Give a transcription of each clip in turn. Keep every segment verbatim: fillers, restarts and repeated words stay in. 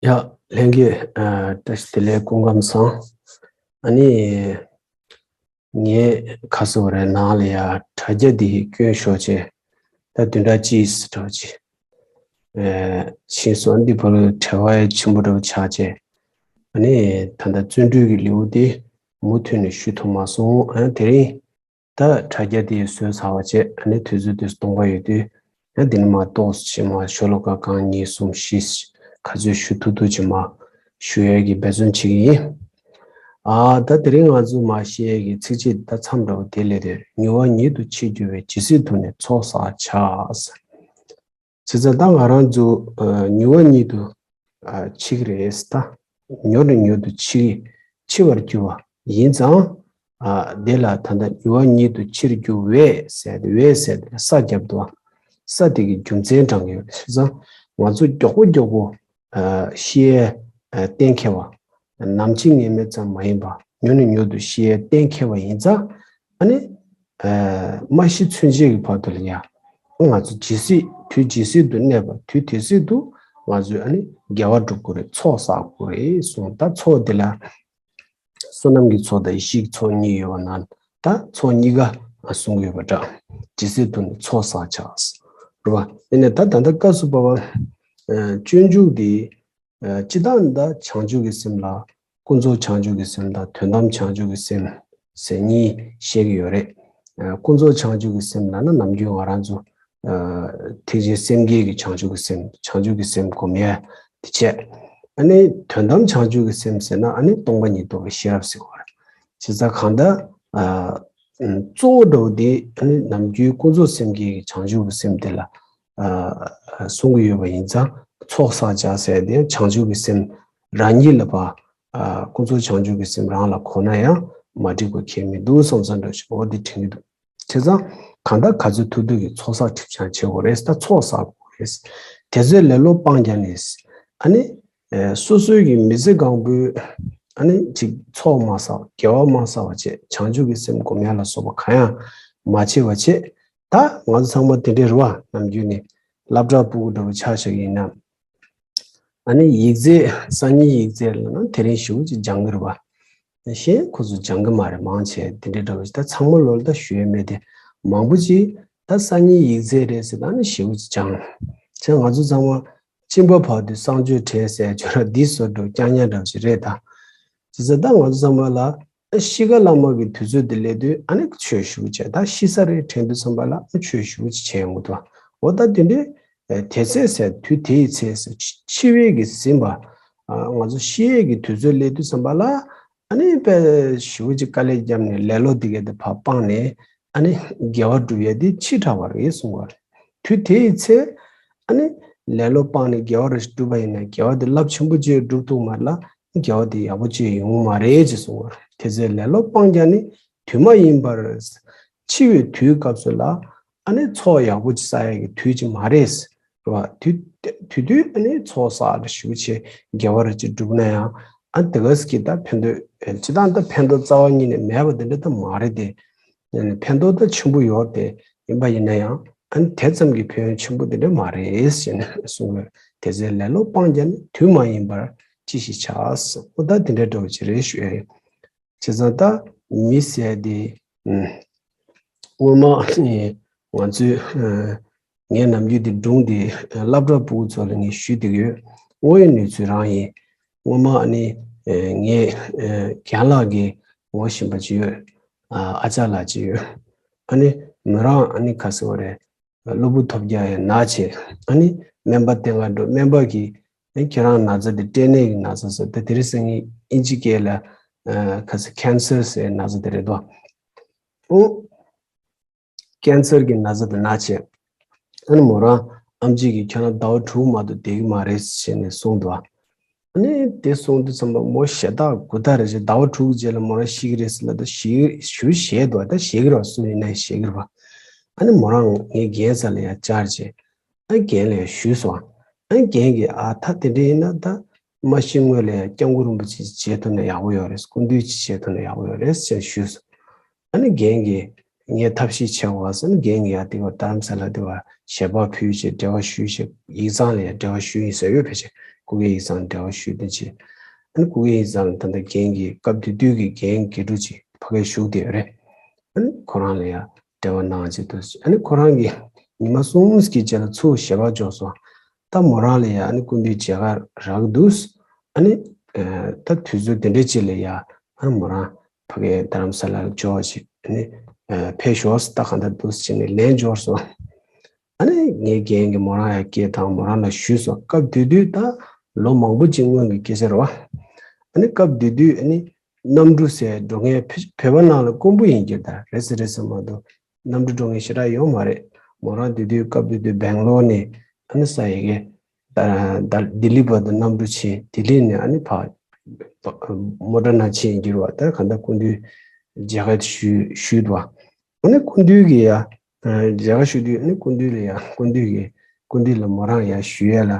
ཡ། ལྷན་རྒྱས། ཨ། བཀྲ་ཤིས་བདེ་ལེགས། སྐུ་ཁམས་བཟང་། ཨ་ནི། ངས་ཁ་སོ་རེ་ནང་ལ་ཡ་དྲ་རྒྱ་འདི་སྐྱོན་ཤོར་བྱས། ད་བདུན་ཕྲག་གཅིག་ཙམ་འདྲ་བོ་ཅིག་ཨེ། ཕྱིན་སོང་། འདི་བར་བྲེལ་བ་ཡ་ཆེན་པོ་འདྲ་བོ་ཆགས་བྱས། ཨ་ནི། ད་ལྟ་བརྩོན་འགྲུས་ཀྱི་ལེའུ་འདི་མུ་མཐུད་ནས་ཞུ་ཐུབ་མ་སོང་། ཨ། དེ་རིང་ད་དྲ་རྒྱ་དེ་བཟོས་ཚར་བ་བྱས། ཨ་ནི་དུས་ཚོད་དེ་སྟོང་པ་ཡོད་དུས། ཨ། འདི་ནས་མར་ཏོག་ཙམ་མར་ཤོ་ལོ་ཀ་གང་གཉིས་གསུམ་བཞི་ག་ཚོད་ཞུ་ཐུབ་ཐུབ་ཅིག་མར་ཞུ་ཡས་ཀྱི་འབད་བརྩོན་བྱེད་ཀྱི་ཡིན། ཨ། ད་དེ་རིང་ང་ཚོ་མར་བཤད་ཡས་ཀྱི་ཚིགས་བཅད་ད་མཚམས་འདྲ་བོ་དེ་སླེབས་ཏེ། མྱུར་བ་ཉིད་དུ་འཆི་འགྱུར་བས། ཇི་སྲིད་དུ་ནི་ཚོགས་བསགས་བྱ། བྱས་ཙང་ད་ང་རང་ཚོ། ཨ། མྱུར་བ་ཉིད་དུ། ཨ། འཆི་གི་རེད་ད། མྱུར་ནས་མྱུར་དུ་འཆི། འཆི་བར་འགྱུར་བ་ཡིན་ཙང་། ཨ། དེ་ལ་ད་ལྟ་མྱུར་བ་ཉིད་དུ་འཆིར་འགྱུར་བས་ཟེར་ཏེ། བས་ཟེར་ཏེ་ས་རྒྱབ་འདུག་ས་དེ་གི་རྒྱུ་མཚན་དྲངས་ཀྱི་ཡོད་རེད། བྱས་ཙང་ང་ཚོ་མགྱོགས་པོ་མགྱོགས་པོ། ཨ། ཤི་ཡས། ཨ། གཏན་འཁེལ་བ། ནམ་འཆི་ངེས་མེད་ཙམ་མ་ཡིན་པ། མྱུར་ནས་མྱུར་དུ་ཤི་ཡས་གཏན་འཁེལ་བ་ཡིན་ཙང་། ཨ་ནི། ཨ། མ་ཤི་ཚུན་ཆད་ཀྱི་བར་དུ་ལ་ཡ། ང་ཚོ་ཇི་སྲིད། དུས་ཇི་སྲིད་དུ་གནས་པ། དུས་དེ་སྲིད་དུ་ང་ཚོས། ཨ་ནི། དགེ་བ་སྒྲུབ་དགོས་རེད། ཚོགས་བསགས་དགོས་རེད་གསུངས། ད་ཚོགས་འདི་ལ་བསོད་ནམས་ཀྱི་ཚོགས་དང་ཡེ་ཤེས་ཀྱི་ཚོགས་གཉིས་ཡོད་པ་ན། ད་ཚོགས་གཉིས་ཀ་གསུང་གི་ཡོད་པ་འདྲ། ཇི་སྲིད་དུ་ནི་ཚོགས་བསགས་བྱ། རེད་པ། དེ་ནས་ད་ད་ལྟ་སྐབས་སུ་བབ་པ། ཨ། སྤྱོད་འཇུག་འདི། ཨ། སྤྱིར་བཏང་ད་བྱང་ཆུབ་ཀྱི་སེམས་ལ་ཀུན་རྫོབ་བྱང་ཆུབ་ཀྱི་སེམས་དང་དོན་དམ་བྱང་ཆུབ་ཀྱི་སེམས་ཟེར་གཉིས་བཤད་ཀྱི་ཡོད་རེད། ཨ། ཀུན་རྫོབ་བྱང་ཆུབ་ཀྱི་སེམས་ལབ་ན་ནམ་རྒྱུན་ང་རང་ཚོ། ཨ། ཐེག་ཆེན་སེམས་བསྐྱེད་ཀྱི་བྱང་ཆུབ་ཀྱི་སེམས། བྱང་ཆུབ་ཀྱི་སེམས་སྒོམ་ཡས་དེ་བྱས། ཨ་ནི་དོན་དམ་བྱང་ཆུབ་ཀྱི་སེམས་ཟེར་ན། ཨ་ནི་སྟོང་པ་ཉིད་རྟོགས་པའི་ཤེས་རབ་ཟེར་བ་རེད། བྱས་ཙང་གང་ལྟར། ཨ། གཙོ་བོ་འདྲ་བོ་དེ། ཨ་ནི་ནམ་རྒྱུན་ཀུན་རྫོབ་སེམས་བསྐྱེད་ཀྱི་བྱང་ཆུབ་ཀྱི་སེམས་དེ་ལ། ཨ། གསུང་གི་ཡོད་པ་ཡིན་ཙང་། ཚོགས་བསགས་བྱ་ཟེར་དེ་བྱང་ཆུབ་ཀྱི་སེམས་རང་ཉིད་ལ་ཕར། ཨ། ཀུན་རྫོབ་བྱང་ཆུབ་ཀྱི་སེམས་རང་ལ་གོ་ན་ཡང་མ་འགྲིག་པ་གང་ཡང་མི་འདུག་བསམ་བསམ་འདྲ་ཞིག་འོ་དེ་དྲན་གྱི་འདུག་བྱས་ཙང་གང་ལྟར་ག་ཚོད་ཐུབ་ཐུབ་ཀྱིས་ཚོགས་བསགས་ཁྲིམས་བྱང་བྱེད་དགོས་རེད། ད་ཚོགས་བསགས་དགོས་རེད། དེ་ཚོའི་ལེ་ལོ་སྤང་བྱ་ནི། ཨ་ནི། ཨ། སོ་སོའི་གི་མི་ཚེ་གང་པོའི། ཨ་ནི་ཅིག་ཚོགས་མ་བསགས། དགེ་བ་མ་བསགས་པ་བྱས། བྱང་ཆུབ་ཀྱི་སེམས་སྒོམ་ཡ་ལ་སོགས་པ་གང་ཡང་མ་བྱས་པ་བྱས། ད་ང་ཚོ་ཚང་མ་དེ་འདྲའི་རེད་པ། ནམ་རྒྱུན་ནས་སློབ་གྲྭ་ཕྲུ་གུ་འདྲ་བོ་ཆ་བཞག་ཡིན་ན། ཨ་ནི་ཡིག་ཚད། སང་ཉིན་ཡིག་ཚད་ལབ་ན་དེ་རིང་ཞེ་པོ་ཅིག་སྦྱང་གི་རེད་པ། གཞན་ཁོ་ཚོ་སྦྱང་གི་མ་རེད། མང་ཆེ་དེ་འདྲའི་འདྲ་བོ་ཞིག་ད་ཚང་མ་ལོ་ལ་ད་ཞུ་ཡས་མེད་དེ། མང་པོ་ཅིག་ད་སང་ཉིན་ཡིག་ཚད་རེད་ཟེར། ད་ནི་ཞེ་པོ་ཅིག་སྦྱང་། བྱས་ང་ཚོ་ཚང་མ་གཅིན་པ་བར་དོའི་གསང་སྤྱོད་བྲལ་ཟེར་ཡ་ཅིག་ཡོད་རེད། འདི་བཟོ་འདྲ་བོ་རྐྱང་རྐྱང་འདྲ་བོ་ཞིག་རེད་ད། བྱས་ཙང་ད་ང་ཚོ་ཚང་མ་ལ། ཨ། ཤི་ཁ་ལ་མ་གི་དུས་ཚོད་དེ་སླེབས་དུས། ཨ་ནི་ཆོས་ཞེ་པོ་བྱས། ད་ཤི་ས་རེད་དྲན་དུས་ཙམ་པ་ལ། ཨ། ཆོས་ཞེ་པོ་ཅིག་བྱས་ཡོང་གི་འདུག་འོ་ད་དེ་འདྲའི། ཨ། དེ་ཚེ་ཟེར། དུས་དེའི་ཚེ་ཟེར། འཆི་བས་ཀྱིས་ཟིན་པ། ཨ། ང་ཚོ་ཤི་ཡས་ཀྱི་དུས་ཚོད་སླེབས་དུས་ཙམ་པ་ལ། ཨ་ནི་དཔེ་ཞེ་པོ་ཅིག་དཀའ་ལས་བརྒྱབ་ནས་ལེ་ལོ་དེ་ག་དེ་ཕར་སྤངས་ནས། ཨ་ནི་དགེ་བ་སྒྲུབ་ཡས་དེ་ཕྱི་དྲགས་པ་རེད་གསུང་བ་རེད། དུས་དེའི་ཚེ། ཨ་ནི་ལེ་ལོ་སྤངས་ནས་དགེ་བ་རེ་ཞིག་བསྒྲུབས་པ་ཡིན་ན། དགེ་བ་དེ་རླབས་ཆེན་པོ་ཅིག་སྒྲུབ་ཐུབ་མ་རེད་ལ། དགེ་བ་དེ་ཡག་པོ་ཅིག་ཡོང་མ་རེད་ཅེས་གསུངས་པ་རེད། དེ་ཚེ་ལེ་ལོ་སྤང་བྱ་ནི། དུས་མ་ཡིན་པར། འཆི་བའི་དུས་སྐབས་སུ་ལ། ཨ་ནི་ཚོགས་ཡག་པོ་ཅིག་བསགས་ཡས་ཀྱི་དུས་ཅིག་མ་རེད། རེད་པ། དུས་དུས་དུས་ཨ་ནི་ཚོགས་བསགས་རེ་ཞུ་བྱས། དགེ་བ་རེ་ཅིག་བསྒྲུབས་ན་ཡང་། ཨ། དེ་ག་ཟིག་གི་ད་ཕན་ཐོགས། ཨ། སྤྱིར་བཏང་ད་ཕན་ཐོགས་རྩ་བ་ཉིད་ནས་མེད་པ་དེ་འདྲ་ད་མ་རེད་དེ། ཕན་ཐོགས་ད་ཆེན་པོ་ཡོད་དེ། ཡིན་པ་ཡིན་ན་ཡང་། ཨ་ནི་དེ་ཙམ་གྱི་ཕན་ཡོན་ཆེན་པོ་དེ་འདྲ་མ་རེད་ཟེར་ནས་གསུངས་པས། དེ་ཚེ་ལེ་ལོ་སྤང་བྱ་ནི། དུས་མ་ཡིན་པར་ཅི་ཞིག་བྱ་ཟེར། འོ་ད་དེ་འདྲའི་འདྲ་བོ་ཅིག་རེད་ཞུ་ཡ་ཡིན། བྱས་ཙང་ད་མི་ཟེར་དེ། ཨ། སྔོན་མ་ང་ཚོའི། ཨ། ངས་ནམ་རྒྱུན་དེ་སྒྲུང་དེ་སློབ་གྲྭ་ཕྲུ་གུ་ཚོ་ལ་ངས་ཞུས་བསྡད་ཀྱི་ཡོད། དངོས་ཡོད་གནས་ཚུལ་རང་ཡིན། སྔོན་མ་ཨ་ནི། ཨ། ངའི། ཨ། རྒན་ལགས་ཀྱི་ངོ་ཤེས་པ་ཅིག་ཡོད། ཨ། ཨ་ཅག་ལགས་ཅིག་ཡོད། ཨ་ནི་མོ་རང་ཨ་ནི་ག་ཟེར་བ་རེད། གློ་བུར་ཐོལ་རྒྱག་ཡ་ན་བྱས། ཨ་ནི་སྨན་པ་བསྟེན་ག་འགྲོ། སྨན་པ་གིས། ཨ། ཁྱེད་རང་ན་ཚ་དེ་སྐྲན་ནད་ཀྱི་ན་ཚ་ཟེར། ད་དེ་རིང་སང་ཉིན་ཨིན་ཇི་སྐད་ལ། ཨ། ག་ཟེར། ཁེན་སར་ཟེར་ན་ཚ་དེ་རེད་དོ། ཨོ། ཁེན་སར་གྱི་ན་ཚ་དེ་ན་བྱས། ཨ་ནི་མོ་རང་ཨེམ་ཆི་གིས་ཁྱོད་རང་ཟླ་བ་དྲུག་མ་གཏོགས་བསྡད་ཀྱི་མ་རེད་ཟེར་ནས་གསུངས་འདུག་ཨ་ནི་དེ་གསུངས་དུས་ཙམ་པ་མོ་ཞེ་དྲག་མགུ་ཐག་རེད་བྱས། ཟླ་བ་དྲུག་གི་རྗེས་ལ་མོ་རང་ཤི་གི་རེད་ཟེར་ལབ་དུས། ཞེ་ཞེ་བཞད་འདུག་ད་བཞད་ཀྱི་རེད་པ། སུ་ཡིན་ན་ཡང་བཞད་ཀྱི་རེད་པ། ཨ་ནི་མོ་རང་ངའི་རྒན་རྩ་ལ་ཡར་བཅར་བྱས། ཨ། རྒན་ལ་ཡང་ཞུས་སོང་། ཨ། རྒན་གྱིས། ཨ། ད་དེ་འདྲ་ཡིན་ན་ད་མ་ཤི་སྔོན་ལ་ཡང་སྐྱབས་མགོན་རིན་པོ་ཆེ་ཅིག་མཇལ་ཐུབ་ན་ཡག་པོ་ཡོད་རེད། སྐུ་མདུན་ཅིག་མཇལ་ཐུབ་ན་ཡག་པོ་ཡོད་རེད་ཟེར་ཞུས་སོང་། ཨ་ནི་རྒན་གྱིས་ངས་ཐབས་ཤེས་བྱེད་དགོས་ཟེར་ནས། རྒན་གྱིས་ཡར་དེ་བར་རྡ་རམ་ས་ལ་དེ་བར་ཞལ་པར་ཕུལ་བྱས། འབྲེལ་བ་ཞུས་བྱས། ཡིག་ཚང་ལ་ཡང་འབྲེལ་བ་ཞུས་ཡིན་ཟེར་ཡོད། ཕལ་ཆེར་ སྐུ་སྒེར་ཡིག་ཚང་འབྲེལ་བ་ཞུས་དོན་ཆེ། ཨ་ནི་སྐུ་སྒེར་ཡིག་ཚང་ལ་ད་ལྟ་རྒན་གྱི་སྐབས་དེ་དུས་ཀྱི་རྒན་དགེ་ཕྲུག་ཅིག་ཕ་གིར་བཞུགས་བསྡད་ཡོད་རེད། ཨ་ནི་ཁོ་རང་ལ་ཡ་འབྲེལ་བ་གནང་བྱས་འདུག་ཨ་ནི་ཁོ་རང་གིས་ཉི་མ་གསུམ་གྱི་རྗེས་ལ་ཚུར་ཞལ་པར་འབྱོར་སོང་། ད་མོ་རང་ལ་ཡ་ཨ་ནི་སྐུ་མདུན་མཇལ་ཁ་རག་འདུག་ཨ་ནི་ད་དུས་ཚོད་དེ་འདྲ་ཅིག་ལ་ཡ་ཨ་ནི་མོ་རང་ཕ་གིར་རྡ་རམ་ས་ལར་འབྱོར་བྱས་ཨ་ནི་ཕེབས་ཤོག་ད་གང་ལྟར་འདུག་ཟེར་ནས་ལན་འབྱོར་སོང་། ཨ་ནི་ངའི་རྒན་གྱིས་མོ་རང་ཡ་སྐད་བཏང་མོ་རང་ལ་ཞུས་སོང་། སྐབས་དེ་དུས་ད་ལོ་མང་པོ་ཅིག་སྔོན་གྱི་སྐད་ཆ་རེད་བ། ཨ་ནི་སྐབས་དེ་དུས་ཨ་ནི་གནམ་གྲུ་ཟེར་འགྲོ་མཁན་བོད་བོད་པ་ནང་ལ་དཀོན་པོ་ཡིན་གྱི་ད་རེད་ཟེར་རེད་ཟེར་མ་གཏོགས་གནམ་གྲུ་འགྲོ་མཁན་ཞེ་དྲག་ཡོད་མ་རེད། མོ་རང་དེ་དུས་སྐབས་དེ་དུས་སྦེང་ལོར་ནས་ཨ་ནི་ས་ཡི་གེ་ད་ད་ལྡི་ལི་བར་དུ་གནམ་གྲུ་ཕྱིན། ལྡི་ལི་ནས་ཨ་ནི་ཕར་མོ་ཊ་ནང་ཕྱིན་གྱི་རེད་བ། ད་གང་ལྟར་སྐུ་མདུན་མཇལ་ཁ་ཞུས་ཞུས་འདུག་བ། ཨ་ནི་སྐུ་མདུན་གྱིས་ཡ། མཇལ་ཁ་ཞུ་དུས་ཨ་ནི་སྐུ་མདུན་ལ་ཡ་སྐུ་མདུན་གྱིས་སྐུ་མདུན་ལ་མོ་རང་ཡ་ཞུ་ཡ་ལ།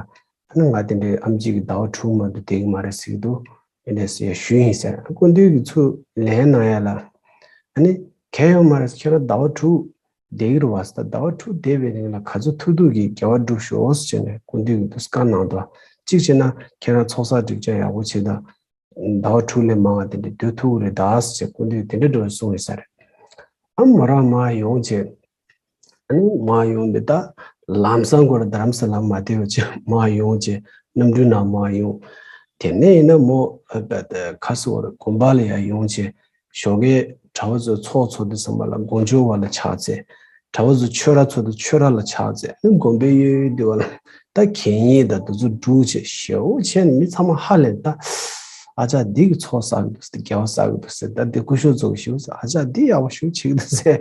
ཨ་ནི་ང་དེ་འདྲའི་ཨེམ་ཆི་གི་ཟླ་བ་དྲུག་མ་གཏོགས་བསྡད་ཀྱི་མ་རེད་ཟེར་གྱི་འདུག་ཨེ་འདྲས་ཡ་ཞུ་ཡིན་ཟེར། སྐུ་མདུན་གྱིས་ཚུར་ལན་གནང་ཡ་ལ། ཨ་ནི་གལ་ཡོད་མ་རེད། ཁྱེད་རང་ཟླ་བ་དྲུག་བསྡད་ཀྱི་རེད་བ་ཟེར། ཟླ་བ་དྲུག་བསྡད་པའི་རིང་ལ་ག་ཚོད་ཐུབ་ཐུབ་ཀྱིས་དགེ་བ་སྒྲུབ་ཤོག་ཟེར་ནས་སྐུ་མདུན་གྱིས་འདུག་བཀའ་གནང་འདུག་གཅིག་བྱས་ན་ཁྱེད་རང་ཚོགས་བསགས་སྒྲིབ་སྦྱང་ཡག་པོ་བྱེད་དང་། ཟླ་བ་དྲུག་ལས་མང་བ་དེ་འདྲ་སྡོད་ཐུབ་ཀྱི་རེད་ད་ཟེར་སྐུ་མདུན་དེ་འདྲ་འདྲ་བོ་གསུངས་ཡོད་ས་རེད། ཨ་མོ་རང་མར་ཡོང་བྱས། ཨ་ནི་མར་ཡོང་དེ་ད་ལམ་སང་ཁོ་རང་རྡ་རམ་ས་ལ་མ་བསྡད་པ་བྱས་མར་ཡོང་བྱས་གནམ་གྲུའི་ནང་མར་ཡོང་། དེ་ནས་ཡིན་ན་མོ་ཁ་སོ་དགོན་པ་ལ་ཡར་ཡོང་བྱས་ཞོགས་ཀའི་གྲྭ་བ་ཚོ་ཚོགས་འཚོགས་དུས་ཙམ་པ་ལ་དགོང་ཇོ་བ་ལ་ཕྱག་འཚལ། གྲྭ་བ་ཚོ་ཆོས་ར་ཚོགས་དུས་ཆོས་ར་ལ་ཕྱག་འཚལ། ཨ་ནི་དགོན་པའི་གཡས་གཡོན་འདི་བ་ལ་ད་གད་སྙིགས་དང་དེ་ཚོ་སྒྲུག་བྱས་ཞེ་པོ་བྱས་ནས་མི་ཚང་མ་ཧ་ལས། ད་ཨ་ཅག་འདི་གི་ཚོགས་བསགས་ཀྱི་འདུག་ཟེར། དགེ་བ་བསགས་ཀྱི་འདུག་ཟེར། ད་འདི་སྐུ་ཞབས་ཚོ་གི་ཞུ་ཟེར། ཨ་ཅག་འདི་ཡག་པོ་ཞེ་པོ་བྱེད་ཀྱི་འདུག་ཟེར།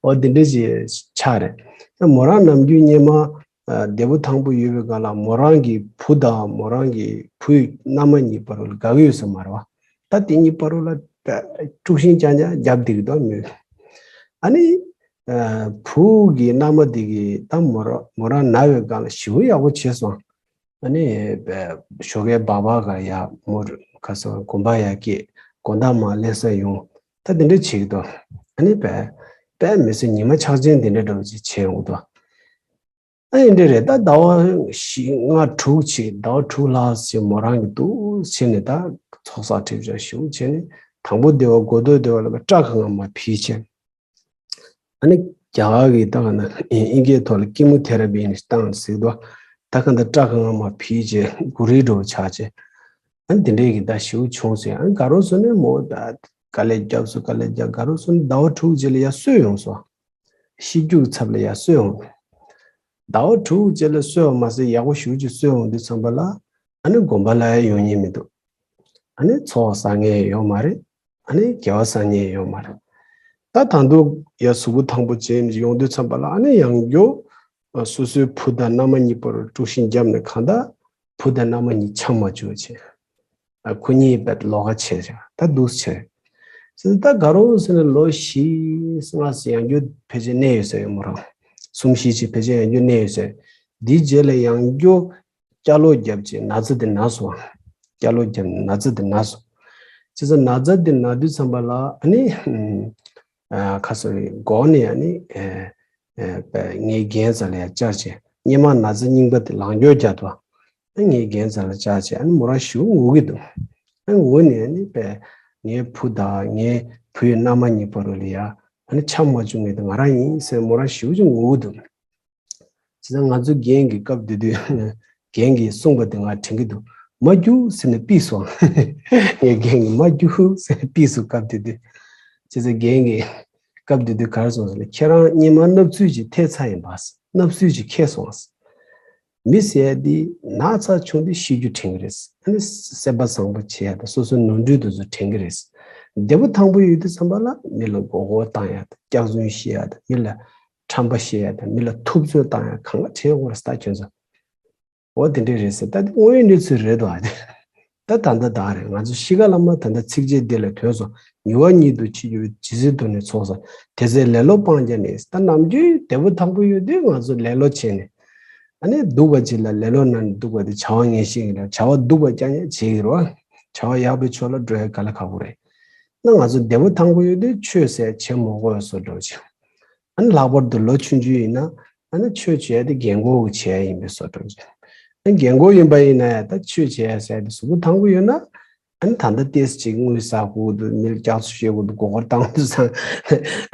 འོ་འདི་འདྲ་ཞིག་ཆགས་རེད། ད་མོ་རང་ནམ་རྒྱུན་སྔོན་མ་འདས་པོ་ཐང་པོ་ཡོད་པའི་སྒང་ལ་མོ་རང་གི་བུ་དང་མོ་རང་གི་བུ་ཡི་མནའ་མ་གཉིས་བར་ལ་དགའ་གི་ཡོད་ས་མ་རེད་བ། ད་དེ་གཉིས་བར་ལ་དཀྲུག་ཤིང་རྐྱང་རྐྱང་བརྒྱབ་བསྡད་ཀྱི་འདུག་མོས། ཨ་ནི་བུ་གི་མནའ་མ་དེ་གིས་ད་མོ་རང་མོ་རང་ན་བའི་སྒང་ལ་ཞེ་པོ་ཡག་པོ་བྱས་སོང་། ཨ་ནི་ཞོགས་ཀའི་སྦག་སྦག་ག་ཡ་མོ་ཁ་སང་དགོན་པ་ཡ་སྐྱེས་དགོང་དག་མར་ལེན་ས་ཡོང་། ད་དེ་འདྲ་བྱེད་ཀྱི་འདུག་ཨ་ནི་དཔེ་དཔེ་མི་སྲིད་ཉི་མ་ཆག་ཅན་དེ་འདྲ་འདྲ་བོ་ཅིག་བྱས་ཡོང་གི་འདུག་ཨ་ཡིན་འདྲ་རེད། ད་ཟླ་བ་བཞི་ལྔ་དྲུག་ཅིག་ཟླ་བ་དྲུག་ལྷག་ཅིག་མོ་རང་གི་འདུག་བྱས་ནས་ད་ཚོགས་བསགས་སྒྲིབ་སྦྱང་ཞེ་པོ་བྱས་ནས་དང་པོ་སྡེ་བ་དགོས་འདོད་སྡེ་བ་ལ་སྐྲ་གང་མ་ཕུད་བྱས། ཨ་ནི་རྒྱ་གར་གྱི་ད་ག་ན་ཨིན་སྐད་ཐོག་ལ་ཀི་མོ་ཐེ་ར་པི་ནི་བཏང་ཟེར་དུས་ད་ག་ད་སྐྲ་གང་མ་ཕུད་བྱས་མགོ་རིལ་འདྲ་བོ་ཆགས་བྱས། ཨ་ནི་དེ་འདྲའི་གི་ད་ཞེ་པོ་བྱུང་ཟེར། ཨ་ནི་དགའ་རོགས་ཚོ་ནས་མོ་ད་དཀའ་ལས་བརྒྱབ་སོང་། དཀའ་ལས་བརྒྱབ་དགའ་རོགས་ཚོ་ནས་ཟླ་བ་དྲུག་རྗེས་ལ་ཡར་གསོས་ཡོང་སོང་། ཤི་རྒྱུ་གི་ཚབ་ལ་ཡར་གསོས་འོང་། ཟླ་བ་དྲུག་རྗེས་ལ་གསོས་པ་མ་ཟད་ཡག་པོ་ཞེ་པོ་ཅིག་གསོས་འོང་དུས་ཙམ་པ་ལ་ཨ་ནི་དགོན་པ་ལ་ཡང་ཡོང་མཁན་མི་འདུག་ཨ་ནི་ཚོགས་བསགས་མཁན་ཡོད་མ་རེད། ཨ་ནི་དགེ་བ་བསགས་མཁན་ཡོད་མ་རེད། ད་ད་དུང་ཡ་གཟུགས་པོ་ཐང་པོ་ཅན་ཅིག་ཡོང་དུས་ཙམ་པ་ལ་ཨ་ནི་ཡང་བསྐྱར་སོ་སོའི་བུ་དང་མནའ་མ་གཉིས་བར་དཀྲུག་ཤིང་བརྒྱབ་ནས་གང་ལྟར་བུ་དང་མནའ་མ་གཉིས་ཆམ་མ་བཅུག་བྱས། ཨ་ཁོ་གཉིས་བད་ལོགས་ཀ་བྱས་བྱས་ད་འདུག་བྱས། ད་དགའ་རོགས་ཟེར་ནས་ལོ་བཞི་ལྔ་ཙམ་ཡང་བསྐྱར་ཕལ་ཆེར་གནས་ཡོད་ས་ཡོད་མོ་རང་། གསུམ་བཞི་ཅིག་ཕལ་ཆེར་ཡང་བསྐྱར་གནས་ཡོད་ས་ཡོད། འདིའི་རྗེས་ལ་ཡང་བསྐྱར་སྐྱ་ལོག་བརྒྱབ་བྱས་ན་ཚ་དེ་ན་སོང་། སྐྱ་ལོག་བརྒྱབ་ནས་ན་ཚ་དེ་ན་སོང་། བྱས་ཙང་ན་ཚ་དེ་ན་དུས་ཙམ་པ་ལ་ཨ་ནི་ཨ་ཁ་སོ་རེ་མགོ་ནས་ཨ་ནི་ཨ་ཨ་ངའི་རྒན་རྩ་ལ་ཡར་བཅར་བྱས་སྔོན་མ་ན་ཚ་རྙིང་པ་དེ་ལག་འཁྱེར་རྒྱག་འདུག་ཨ་ངའི་རྒན་རྩ་ལ་བཅར་བྱས་ཨ་ནི་མོ་རང་ཞེ་པོ་ངུ་གི་འདུག་ཨ་ངུ་ནས་ཨ་ནི་པས་ངའི་བུ་དང་ངའི་བུ་ཡི་མནའ་མ་གཉིས་བར་ལ་ཡ་ཨ་ནི་ཆམ་མ་བཅུག་མཁན་དེ་ང་རང་ཡིན་ཟེར་མོ་རང་ཞེ་པོ་ཅིག་ངུ་གི་འདུག་བྱས་ཙང་ང་ཚོ་རྒན་གྱི་སྐབས་དེ་དུས་རྒན་གྱིས་གསུངས་པ་དེ་ང་དྲན་གྱི་འདུག་མ་རྒྱུགས་ཟེར་ནས་ཕུད་སོང་། ངའི་རྒན་གྱིས་མ་རྒྱུགས་ཟེར་ནས་ཕུད་སོང་སྐབས་དེ་དུས། བྱས་ཙང་རྒན་གྱིས་སྐབས་དེ་དུས་ག་རེ་གསུངས་ཟེར་ན་ཁྱེད་རང་སྔོན་མ་བརྣབ་ཚུལ་ཅིག་ཐེབས་ཚར་ཡིན་པ། བརྣབ་ཚུལ་ཅིག་ཁེལ་སོང་། མི་ཟེར་ཡ་འདི་ན་ཚ་བྱུང་དུས་ཤི་རྒྱུ་དྲན་གྱི་རེད། ཨ་ནི་སེམས་པ་བཟང་པོ་བྱེད་ཡ་དང་སོ་སོའི་ནོར་འཁྲུལ་དེ་ཚོ་དྲན་གྱི་རེད། བདེ་པོ་ཐང་པོ་ཡོད་དུས་ཙམ་པ་ལ་མི་ལ་མགོ་སྐོར་བཏང་ཡ་དང་སྐྱག་རྫུན་བཤད་ཡ་དང་མི་ལ་ཁྲམ་པ་བཤད་ཡ་དང་མི་ལ་ཐུབ་ཚོད་བཏང་ཡ་གང་ག་བྱེད་དགོས་རེད་ད་ཁྱོད་ཚོ། འོ་དེ་འདྲས་རེད་ཟེར། ད་དེ་དངོས་ཡོད་གནས་ཚུལ་རེད་དོ་ཨ་དེ། ད་ད་ལྟ་ད་རེད། ང་ཚོ་ཤི་ཁ་ལ་མ་ད་ལྟ་ཚིགས་བཅད་འདི་ལ་ཐོན་སོང་། ཉེ་བ་ཉིད་དུ་འཆི་འགྱུར་ཇི་སྲིད་དུ་ནི་ཚོགས་བསགས། དེ་ཚེ་ལེ་ལོ་སྤང་བྱ་ནི། ད་ནམ་རྒྱུན་བདེ་པོ་ཐང་པོ་ཡོད་དུས་ང་ཚོ་ལེ་ལོ་བྱས་ནས། ཨ་ནི་སྡུག་པ་ཅིག་ལ་ལེ་ལོ་ན་ནི་སྡུག་པ་དེ་བྱ་བ་ངན་ཞིག་ཡིན་ལ་བྱ་བ་སྡུག་པ་རྐྱང་རྐྱང་བྱེད་ཀྱི་རེད་བ། བྱ་བ་ཡག་པའི་ཕྱོགས་ལ་འགྲོ་ཡ་ག་ལ་ཁག་པོ་རེད། ན་ང་ཚོ་བདེ་པོ་ཐང་པོ་ཡོད་དུས་ཆོས་ཟེར་བྱེད་མ་དགོས་བཟོ་འདྲ་བྱས། ཨ་ནི་ལྷག་པར་དུ་ལོ་ཆུང་ཆུང་ཡིན་ན་ཨ་ནི་ཆོས་བྱེད་ཡ་དེ་རྒན་གོག་གི་བྱེད་ཡ་ཡིན་པའི་བཟོ་འདྲ་བྱས། ཨ་རྒན་གོག་ཡིན་པ་ཡིན་ན་ཡང་ད་ཆོས་བྱེད་ཡ་ཟེར་ཏེ་གཟུགས་པོ་ཐང་པོ་ཡོད་ན། ཨ་ནི་ད་ལྟ་ཏོག་ཙམ་ཅིག་དངུལ་ཟ་དགོས་འདུག་མི་ལ་སྐྱག་རྫུན་བཤད་དགོས་འདུག་མགོ་སྐོར་བཏང་འདུག་བསམ།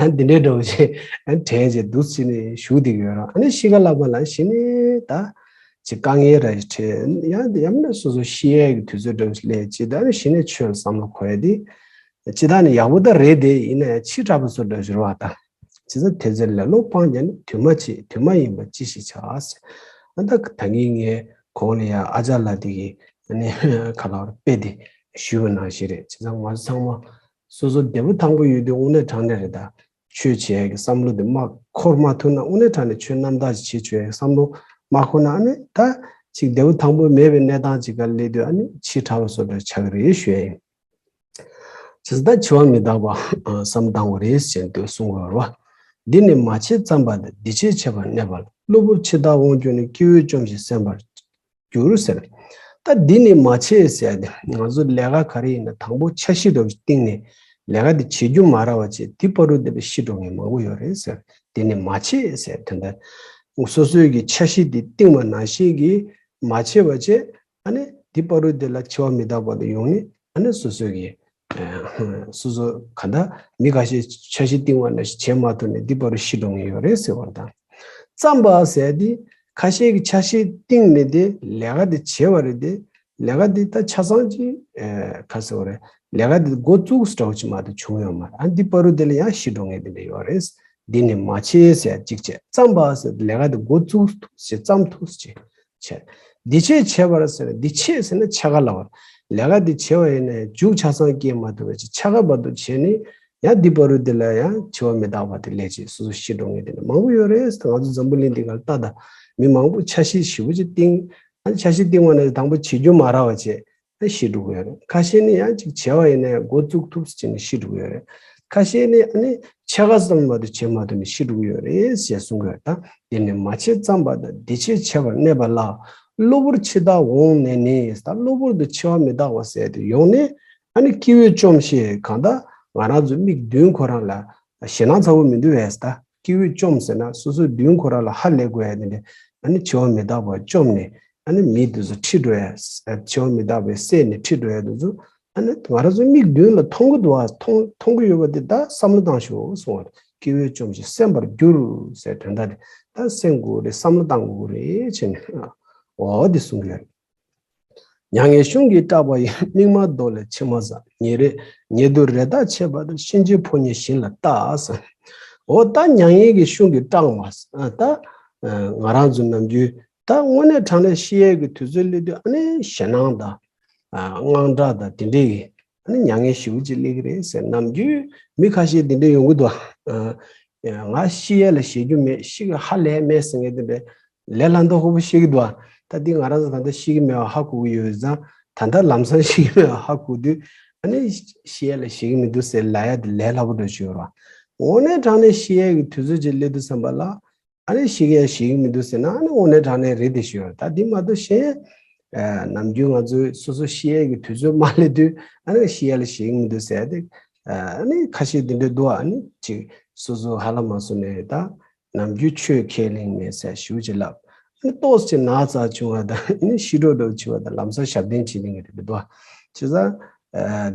ཨ་འདི་འདྲའི་འདྲ་བོ་ཅིག་ཨ་དྲན་བྱས་འདུག་ཅིག་ནས་བཞུགས་བསྡད་ཀྱི་ཡོད་རེད། ཨ་ནི་གཤིས་ཀ་ལབ་པ་ལ་གཞི་ནས་ད་ཅིག་དཀའ་ངལ་ར་འཕྲད་ཡང་ཡང་ན་སོ་སོ་ཤི་ཡས་ཀྱི་དུས་ཚོད་འདྲ་བོ་ཞིག་སླེབས་ཅིག་ད་ནི་གཞི་ནས་ཆོས་ལ་བསམ་བློ་འཁོར་ཡ་དེ་ཅི་ད་ནི་ཡག་པོ་ད་རེད། དེ་ཡིན་ན་ཡང་ཕྱི་དྲགས་པ་བཟོ་འདྲ་བོ་ཞིག་རེད་བ་ད། བྱས་ཙང་དེ་ཚོ་ལས་བློ་སྤང་རྒྱུ་ནི་དུས་མ་བྱེད་དུས་མ་ཡིན་པ་ཅི་ཞིག་བྱ་ཟེར། ཨ་ད་ད་གིན་ངས་གོང་ལ་ཡང་ཨ་ཅག་ལགས་དེ་གི་ཨ་ནི་ག་ལ་བར་དཔེ་དེ་ཞུས་པ་ནང་བཞིན་རེད། བྱས་ཙང་ང་ཚོ་ཚང་མ་སོ་སོ་བདེ་པོ་ཐང་པོ་ཡོད་དུས་དངོས་གནས་དྲང་གནས་རེད་ད། ཆོས་བྱེད་ཡག་གི་བསམ་བློ་དེ་མ་འཁོར་མ་ཐུབ་ན། དངོས་གནས་དྲང་གནས་ཆོས་རྣམ་དག་ཅིག་བྱེད་ཆོག་ཡག་གི་བསམ་བློ་མ་འཁོར་ན། ཨ་ནི་ད་ཅིག་བདེ་པོ་ཐང་པོ་མེད་པའི་གནས་སྟངས་ཅིག་ག་སླེབས་དུས་ཨ་ནི་ཕྱི་དྲགས་པ་བཟོ་འདྲ་ཆགས་ཀྱི་རེད་ཞུ་ཡ་ཡིན། བྱས་ཙང་ད་འཆི་བ་མི་རྟག་པ་བསམ་བཏང་དགོས་རེད་ཟེར་འདུག་གསུང་དགོས་རེད་བ། འདི་ནི་མ་བྱས་ཙམ་པ་དང་། འདི་བྱས་བྱས་པར་གནས་པ་ལ། གློ་བུར་འཆི་བདག་དབང་གྱུར་ནས། སྐྱེ་བོས་བཅོམ་ཞིང་གསན་པར་འགྱུར་ཟེར། ད་འདི་ནི་མ་བྱས་ཟེར་ཏེ་ང་ཚོ་ལས་ཀ་ག་རེ་ཡིན་ན་དང་པོ་འཆར་གཞི་འདྲ་བོ་ཞིག་བཏིང་ནས་ལས་ཀ་དེ་བྱེད་རྒྱུ་མ་རག་པ་བྱས་དེ་བར་དུ་བསྡད་པའི་ཤི་འགྲོ་མཁན་མང་པོ་ཡོད་རེད་ཟེར། འདི་ནི་མ་བྱས་ཟེར་དོན་དག་སོ་སོའི་གི་འཆར་གཞི་དེ་བཏིང་བ་ནང་བཞིན་གྱི་མ་བྱས་པ་བྱས། ཨ་ནི་འདི་བར་དུ་དེ་ལ་འཆི་བ་མི་རྟག་པ་དེ་ཡོང་ནས་ཨ་ནི་སོ་སོ་གི་སོ་སོ་ག་འདྲ་མི་ཁ་ཤས་འཆར་གཞི་བཏིང་བ་ནང་བཞིན་བྱེད་མ་ཐུབ་ནས་འདི་བར་དུ་ཤི་འགྲོ་མཁན་ཡོད་རེད་ཟེར་བ་དང་། བརྩམས་པ་ཟེར་དེ་ཁ་ཤས་ཀྱི་འཆར་གཞི་བཏིང་ནས་དེ་ལས་ཀ་དེ་བྱས་པ་རེད་དེ། ལས་ཀ་དེ་ད་ཆ་ཚང་ཅིག་ཨེ་ག་ཟེར་བ་རེད། ལས་ཀ་དེ་འགོ་བཙུགས་འདྲ་བོ་ཅིག་མ་གཏོགས་བྱུང་ཡོད་མ་རེད། ཨ་འདི་བར་དུ་དེ་ལ་ཡང་ཤི་འགྲོ་མཁན་དེ་འདྲ་ཡོད་རེད། འདི་ནི་མ་བྱས་ཟེར་གཅིག་བྱས། བརྩམས་པ་ཟེར་ལས་ཀ་དེ་འགོ་བཙུགས་ཐུབ་ཟེར་བརྩམས་ཐུབ་ཟེར་བྱས། འདི་བྱས་བྱས་པར་ཟེར་ན་འདི་བྱས་ཟེར་ན་ཕྱེད་ཀ་ལབ་པ། ལས་ཀ་འདི་བྱས་པ་ཡིན་ན་ཡང་མཇུག་ཆ་ཚང་སྐྱེལ་མ་ཐུབ་པ་ཅིག་ཕྱེད་ཀ་བར་དུ་བྱས་ནས་ཡང་འདི་བར་དུ་དེ་ལ་ཡང་འཆི་བ་མི་རྟག་པ་དེ་སླེབས་བྱས་སོ་སོ་ཤི་འགྲོ་མཁན་དེ་འདྲ་མང་པོ་ཡོད་རེད་ཟེར། ང་ཚོ་འཛམ་བུ་གླིང་འདི་ག་ལ་ལྟ་ད་མི་མང་པོ་འཆར་གཞི་ཞེ་པོ་ཅིག་བཏིང་། ཨ་ནི་འཆར་གཞི་བཏིང་བ་ནས་དང་པོ་བྱེད་རྒྱུ་མ་རག་པ་བྱས། ཨ་ཤི་འགྲོ་གི་ཡོད་རེད། ཁ་ཤས་ནི་ཡང་ཅིག་བྱས་པ་ཡིན་ན་ཡང་འགོ་བཙུགས་ཐུབ་ཟེར་བྱས་ནས་ཤི་འགྲོ་གི་ཡོད་རེད། ཁ་ཤས་ནི་ཨ་ནི་ཕྱེད་ཀ་ཙམ་མ་གཏོགས་བྱེད་མ་ཐུབ་ནས་ཤི་འགྲོ་གི་ཡོད་རེད་ཞེས་གསུང་གི་ཡོད། ད་དེ་ནི་མ་བྱས་ཙམ་པ་དང་། འདི་བྱས་བྱས་པར་གནས་པ་ལ། གློ་བུར་འཆི་བདག་འོངས་ནས་ནི། ད་གློ་བུར་དུ་འཆི་བ་མི་རྟག་པ་ཟེར་དེ་ཡོང་ནས་ཨ་ནི་སྐྱེ་བོས་བཅོམ་ཞེས། གང་ལྟར་ང་རང་ཚོ་མིག་མདུན་ཁོ་རང་ལ་ཞེད་སྣང་ཚ་པོ་མི་འདུག་པས། ད་སྐྱེ་བོས་བཅོམ་ཟེར་ན་སོ་སོའི་མདུན་ཁོ་རང་ལ་ཧ་ལས་དགོས་ཡ་དེ་འདྲ། ཨ་ནི་འཆི་བ་མི་རྟག་པ་བཅོམ་ནས། ཨ་ནི་མི་དེ་ཚོ་ཁྲིད་འགྲོ་ཡ། འཆི་བ་མི་རྟག་པའི་སྲས་ནི་ཁྲིད་འགྲོ་ཡ་དེ་ཚོ་ཨ་ནི་ང་རང་ཚོའི་མིག་མདུན་ལ་མཐོང་གི་འདུག་བ། མཐོང་མཐོང་གི་ཡོད་པ་དེ་ད་བསམ་བློ་བཏང་ཤོག་གསུང་བ་རེད། སྐྱེ་བོས་བཅོམ་ཞིང་གསན་པར་འགྱུར་ཟེར་དོན་དག་དེ་ད་གསན་དགོས་རེད། བསམ་བློ་བཏང་དགོས་རེད་བྱས་ནས་འོ་དེ་གསུང་གི་ཡོད་རེད། མྱ་ངན་གཞུང་གིས་སྐྲག་པ་ཡི། མིག་དམར་གདོང་ལས་མཆི་མ་འཛག་ཉེ་རེ་ཉེ་དུ་རེ་ཐག་ཆད་པ་དང་། གཤིན་རྗེའི་ཕོ་ཉས་བཞིན་ལ་བལྟ་ཟེར། འོ་ད་མྱ་ངན་གྱི་གཞུང་གིས་སྐྲག་མ་ད་ང་རང་ཚོ་ནམ་རྒྱུན། ད་དངོས་གནས་དྲང་གནས་ཤི་ཡས་ཀྱི་དུས་ཚོད་སླེབས་དུས་ཨ་ནི་ཞེད་སྣང་དང་། ཨ་དངངས་སྐྲག་དང་དེ་འདྲའི་ཨ་ནི་མྱ་ངན་ཞེ་པོ་ཅིག་སླེབས་ཀྱི་རེད་ཟེར། ནམ་རྒྱུན་མི་ཁ་ཤས་དེ་འདྲ་ཡོང་གི་འདུག་ཨ་ང་ཤི་ཡས་ལ་ཞེད་རྒྱུ་མེད། ཤི་གི་ཧ་ལས་མེད་ཟེར་མཁན་དེ་འདྲ་ལས་སླ་མདོག་ཁ་པོ་ཤི་གི་འདུག་ད་འདི་ང་རང་ཚོ་ད་ལྟ་ཤི་གི་མེད་པ་ཧ་གོ་གི་ཡོད་ཙང་། ད་ལྟ་ལམ་སང་ཤི་གི་མེད་པ་ཧ་གོ་དུས་ཨ་ནི་ཤི་ཡས་ལ་ཞེད་ཀྱི་མི་འདུག་ཟེར་ལབ་ཡ་དེ་ལས་སླ་པོ་འདྲ་ཞིག་ཡོད་རེད། དངོས་གནས་དྲང་གནས་ཤི་ཡས་ཀྱི་དུས་ཚོད་ཅིག་སླེབས་དུས་ཙམ་པ་ལ། ཨ་ནི་ཤི་གི་ཡ་ཞེད་ཀྱི་མི་འདུག་ཟེར་ན་ཨ་ནི་དངོས་གནས་དྲང་གནས་རེད་དེ་ཞུ་ཡོད། ད་འདི་མ་གཏོགས་གཞན། ཨ་ནམ་རྒྱུན་ང་ཚོས་སོ་སོ་ཤི་ཡས་ཀྱི་དུས་ཚོད་མ་སླེབས་དུས་ཨ་ནི་ཤི་ཡས་ལ་ཞེད་ཀྱི་མི་འདུག་ཟེར་ཏེ། ཨ་ནི་ཁ་ཤས་འདི་འདྲ་འདུག་ཨ་ནི་ཅིག་སོ་སོ་ཧ་ལམ་མ་སོང་ནས་ད་ནམ་རྒྱུན་ཆོས་ཁས་ལེན་མེད་ཟེར་ཞུ་ཅིག་ལབ། ཨ་ནི་ཏོག་ཙམ་ན་ཚ་བྱུང་བ་དང་ཨ་ནི་ཤི་འགྲོ་འགྲོ་བྱེད་པ་དང་ལམ་སང་ཞབས་བརྟན་བྱེད་ནི་ངེས་རེད་འདུག་བྱས་ཙང་།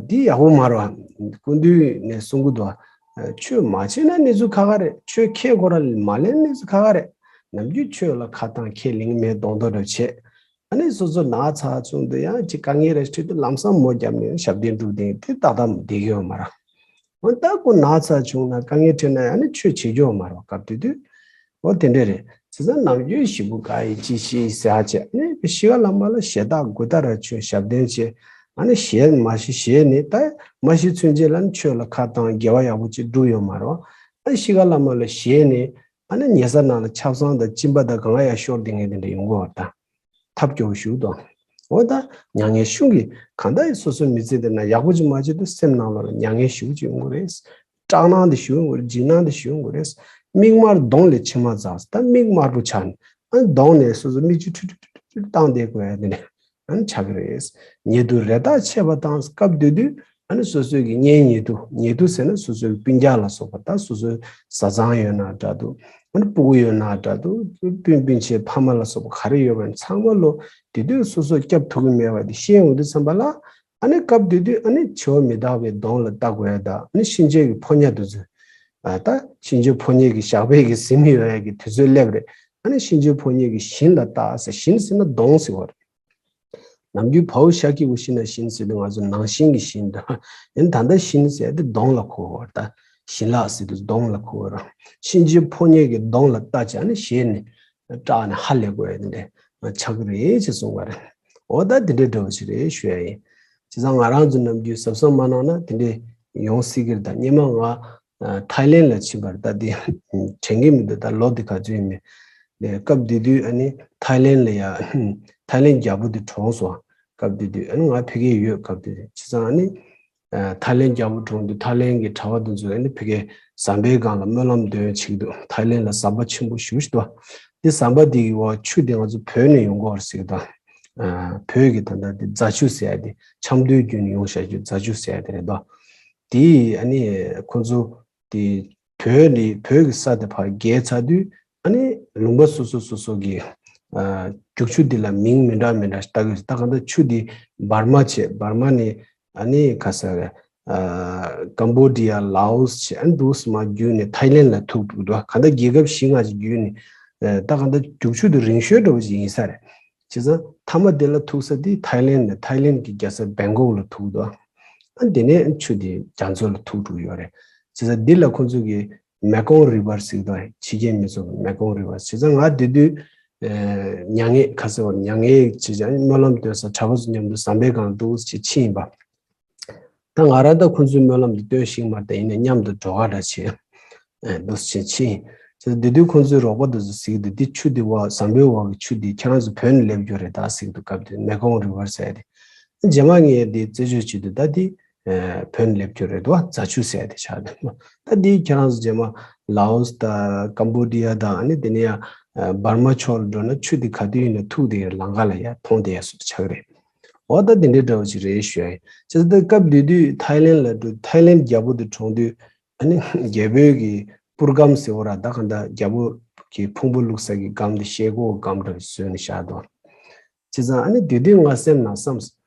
འདི་ཡག་པོ་མ་རེད་བ། སྐུ་མདུན་ནས་གསུང་གི་འདུག་བ། ཆོས་མ་བྱས་ན་གནས་ཚུལ་ཁག་ཁག་རེད། ཆོས་ཁས་ཁོ་རང་མ་ལེན་གནས་ཚུལ་ཁག་ཁག་རེད། ནམ་རྒྱུན་ཆོས་ལ་ཁ་གཏང་ཁས་ལེན་གྱི་མེད་མདོག་མདོག་འདྲ་བྱེད། ཨ་ནི་སོ་སོ་ན་ཚ་བྱུང་དུས་ཡང་ཅིག་དཀའ་ངལ་རེ་འཕྲད་དུས་ལམ་སང་མོ་བརྒྱབ་ནས་ཞབས་བརྟན་སྒྲུབ་བསྡད་དེ་ཏག་ཏག་བསྡད་ཀྱི་ཡོད་མ་རེད། འོ་ད་ཁོ་ན་ཚ་བྱུང་ན་དཀའ་ངལ་འཕྲད་ན་ཡང་ནི་ཆོས་བྱེད་རྒྱུ་ཡོད་མ་རེད་བ། སྐབས་དེ་དུས། འོ་དེ་འདྲ་རེད། བྱས་ཙང་ནམ་རྒྱུན་ཞེ་པོ་དགའ་ཡི་ཅི་ཤེས་ཟེར་ཨ་བྱས་ནས་ཤི་ཁ་ལ་མ་ལ་ཞེ་དྲག་དགོད་བྲ་ར་ཆོས་ཞབས་བརྟན་བྱས། ཨ་ནི་ཞེད་མ་ཞི་ཞེད་ནས་ད་མ་ཤི་ཚུན་ཆད་ལ་ནི་ཆོས་ལ་ཁ་བཏང་དགེ་བ་ཡག་པོ་ཅིག་སྒྲུབ་ཡོད་མ་རེད་བ། ཨ་ཤི་ཁ་ལ་མ་ལ་ཞེད་ནས་ཨ་ནི་ཉལ་ས་ནང་ལ་ཆབ་གསང་དང་གཅིན་པ་དང་གང་ཡང་ཤོར་བསྡད་མཁན་དེ་འདྲ་ཡོང་གི་བ་ད། ཐབས་སྐྱོ་བོ་ཞིག་དང་། འོ་ད་མྱ་ངན་གཞུང་གིས་གང་ལྟར་སོ་སོའི་མི་ཚེ་འདི་ན་ཡག་པོ་ཅིག་མ་བྱེད་དུས་སེམས་ནང་ལོགས་ལ་མྱ་ངན་ཞེ་པོ་ཅིག་ཡོང་གི་རེད། སྐྲག་སྣང་དེ་ཞེ་པོ་ཡོང་གི་རེད། འཇིགས་སྣང་དེ་ཞེ་པོ་ཡོང་གི་རེད། མིག་དམར་གདོང་ལས་མཆི་མ་འཛག་ད་མིག་དམར་པོ་ཆགས་ནས་ཨ་གདོང་ནས་སོ་སོ་མིག་ཆུ་ཁྲུལ་ཁྲུལ་ཁྲུལ་ཁྲུལ་བཏང་བསྡད་དགོས་ཡ་དེ་འདྲ་ཨ་ཆགས་ཀྱི་རེད། ཉེ་དུ་རེ་ཐག་ཆད་པ་དང་སྐབས་དེ་དུས་ ཨ་ནི་སོ་སོའི་གི་གཉེན་ཉེ་དུ་ཉེ་དུ་ཟེར་ན་སོ་སོའི་སྤུན་ཀྱག་ལ་སོགས་པ། ད་སོ་སོའི་བཟའ་ཚང་ཡོད་ན་འདྲ་འདུག་ཨ་ནི་སྤུ་གུ་ཡོད་ན་འདྲ་འདུག་སྤུན་སྤུན་མཆེད་ཕ་མ་ལ་སོགས་པ་ག་རེ་ཡོད་པ་ཡིན་ཚང་མ་ལོ་དེ་དུས་སོ་སོ་སྐྱབས་ཐུབ་ཀྱི་མེད་པ་དེ་ཤེས་ཡོང་དུས་ཙམ་པ་ལ། ཨ་ནི་སྐབས་དེ་དུས་ཨ་ནི་འཆི་བ་མི་རྟག་པའི་གདོང་ལ་ལྟ་དགོས་ཡ་དང་། ཨ་ནི་གཤིན་རྗེ་གི་ཕོ་ཉ་དེ་ཚོས། ཨ་ད་གཤིན་རྗེ་ཕོ་ཉའི་གི་ཞགས་པའི་གི་གཟིམ་ཡོད་ཡ་གི་དུས་ཚོད་སླེབས་རེད། ཨ་ནི་གཤིན་རྗེ་ཕོ་ཉའི་གི་ཞིང་ལ་ལྟ་ཟེར། ཞིང་ཟེར་ན་གདོང་ཟེར་བ་རེད། ནམ་རྒྱུན་བའུ་ཤ་ཀི་བུ་ཤི་ན་ཞིང་ཟེར་དུས་ང་ཚོ་ནང་ཞིང་གི་ཞིང་དང་། ཡིན་ད་ལྟ་ཞིང་ཟེར་དེ་གདོང་ལ་གོ་བ་རེད། ད་ཞིང་ལ་ཟེར་དུས་གདོང་ལ་གོ་བ་རེད། གཤིན་རྗེ་ཕོ་ཉའི་གི་གདོང་ལ་ལྟ་བྱས་ནས་ཞེད་ནས་སྐྲག་ནས་ཧ་ལས་དགོས་ཡ་དེ་འདྲ་ཆགས་ཀྱི་རེད་ཅེས་གསུངས་པ་རེད། འོ་ད་དེ་འདྲའི་འདྲ་བོ་ཞིག་རེད་ཞུ་ཡ་ཡིན། བྱས་ཙང་ང་རང་ཚོ་ནམ་རྒྱུན་གཟབ་གཟབ་མ་གནང་ན་དེ་འདྲའི་ཡོང་སྲིད་ཀྱི་རེད། ད་སྔོན་མ་ང་ཐའི་ལེན་ལ་ཕྱིན་པ་རེད། ད་དེ་དྲན་གྱི་མི་འདུག་ད་ལོ་དེ་ག་ཚོད་ཡིན་མིན། ལས་སྐབས་དེ་དུས་ཨ་ནི་ཐའི་ལེན་ལ་ཡ་ཐའི་ལེན་རྒྱལ་པོ་དེ་གྲོངས་སོང་། སྐབས་དེ་དུས་ཨ་ནི་ང་ཕ་གིར་ཡོད། སྐབས་དེ་དུས་བྱས་ཙང་ཨ་ནི་ཐའི་ལེན་རྒྱལ་པོ་གྲོངས་དུས་ཐའི་ལེན་གྱི་གྲྭ་པ་དེ་ཚོས་ཨ་ནི་ཕ་གིའི་ཟམ་པའི་སྒང་ལ་སྨོན་ལམ་འདོན་བྱེད་ཀྱི་འདུག་ཐའི་ལེན་ལ་ཟམ་པ་ཆེན་པོ་ཞེ་པོ་ཞིག་འདུག་དེ་ཟམ་པ་དེ་གི་འོག་ཆུ་དེ་ང་ཚོ་བོད་ནས་ཡོང་གི་ཡོད་རེད་ཟེར་གྱི་འདུག་བོད་ཀྱི་ད་ལྟ་དེ་རྫ་ཆུ་ཟེར་ཡ་དེ་ཆབ་མདོའི་བརྒྱུད་ནས་ཡོང་བཞག་རྒྱུ་རྫ་ཆུ་ཟེར་ཡ་དེ་རེད་འདུག་དེ་ཨ་ནི་ཁོ་ཚོ་དེ་བོད་ནས་བོད་ཀྱི་ས་དེ་ཕར་བརྒལ་ཚར་དུས་ཨ་ནི་ལུང་པ་སོ་སོ་སོ་སོ་གི་ཨ་རྒྱུག་ཆུ་འདི་ལ་མིང་མི་འདྲ་མི་འདྲ་བཏགས་ཡོད། ད་གང་ལྟར་ཆུ་འདི་འབར་མ་བྱས། འབར་མ་ནས་ཨ་ནི་ག་ས་རེད། ཨ་ཀམ་བོ་ཌི་ཡ། ལའོ་སི་བྱས། ཨ་ནི་འདུག་སེ་མར་བརྒྱུད་ནས་ཐའི་ལེན་ལ་ཐུག་འདུག་འདུག་གང་ལྟར་རྒྱལ་ཁབ་བཞི་ལྔ་ཅིག་བརྒྱུད་ནས། ཨ་ད་གང་ལྟར་རྒྱུག་ཆུ་འདི་རིང་ཤོས་འདྲ་བོ་ཅིག་ཡིན་ས་རེད། བྱས་ཙང་མཐའ་མ་དེ་ལ་ཐུག་ས་དེ་ཐའི་ལེན་ནས། ཐའི་ལེན་གྱི་རྒྱལ་ས་བེང་ཀོག་ལ་ཐུག་འདུག་ཨ་དེ་ནས་ཆུ་དེ་རྒྱ་མཚོ་ལ་ཐུག་འགྲོ་གི་ཡོད་རེད། བྱས་ཙང་འདི་ལ་ཁོང་ཚོ་གིས་མེ་ཀོང་རི་ཝར་ཟེར་གྱི་འདུག་ཕྱི་རྒྱལ་མི་ཚོ་གིས་མེ་ཀོང་རི་ཝར། བྱས་ཙང་ང་དེ་དུས་ཨ་མྱ་ངན་ག་ཟེར་བ། མྱ་ངན་བྱས་ཙང་སྨོན་ལམ་འདོན་ས་གྲྭ་པ་ཚོ་མཉམ་དུ་ཟམ་པའི་སྒང་འདུག་སེ་ཕྱིན་ཡིན་པ། ད་ང་རང་ད་ཁོང་ཚོའི་སྨོན་ལམ་འདི་སྟོན་ཤེས་མ་རེད། ད་ཡིན་ནའི་མཉམ་དུ་འགྲོ་ག་འདྲ་བྱས། ཨ་འདུག་སེ་ཕྱིན། བྱས་ཙང་དེ་དུས་ཁོང་ཚོའི་རོགས་པ་དེ་ཚོས་ཟེར་གྱི་འདུག་འདི་ཆུ་འདི་འོག་ཟམ་པའི་འོག་གི་ཆུ་འདི་ཁྱེད་རང་ཚོ་བོད་ནས་སླེབས་རྒྱུ་རེད་ད་ཟེར་གྱི་འདུག་སྐབས་དེ་མེ་ཀོང་རི་ཝར་ཟེར་ཡ་དེ། རྗེས་མ་ངས་དེ་རྩད་གཅོད་བྱེད་དུས་ད་འདི་ཨ་བོད་ནས་སླེབས་རྒྱུ་རེད་འདུག་རྫ་ཆུ་ཟེར་ཡ་དེ་ཆགས་འདུག་ད་འདི་ཁྱེད་རང་ཚོ་རྗེས་མ་ལའོ་སི་དང་ཀམ་བོ་ཌི་ཡ་དང་ཨ་ནི་དེ་ནས་ཡང་ཨ་འབར་མ་ཕྱོགས་ལ་འགྲོ་ན་ཆུ་འདི་ག་དུས་ཡིན་ན་ཐུག་བསྡད་ཡ་ལམ་ཁ་ལ་ཡར་མཐོང་བསྡད་ཡ་བཟོ་འདྲ་ཆགས་ཀྱི་རེད། འོ་ད་དེ་འདྲའི་འདྲ་བོ་ཅིག་རེད་ཞུ་ཡ་ཡིན། བྱས་ཙང་ད་སྐབས་དེ་དུས་ཐའི་ལེན་ལ་འགྲོ། ཐའི་ལེན་རྒྱལ་པོ་དེ་གྲོངས་དུས་ཨ་ནི་རྒྱལ་པོའི་གི་པུར་སྒམ་ཟེར་བ་ར། ད་གང་ལྟར་རྒྱལ་པོ་གི་ཕུང་པོ་བླུགས་ས་གི་སྒམ་དེ་ཤེལ་སྒོ་སྒམ་འདྲ་བོ་བཟོས་ནས་བཞག་འདུག་བྱས་ཙང་ཨ་ནི་དེ་དུས་ང་སེམས་ནང་བསམ།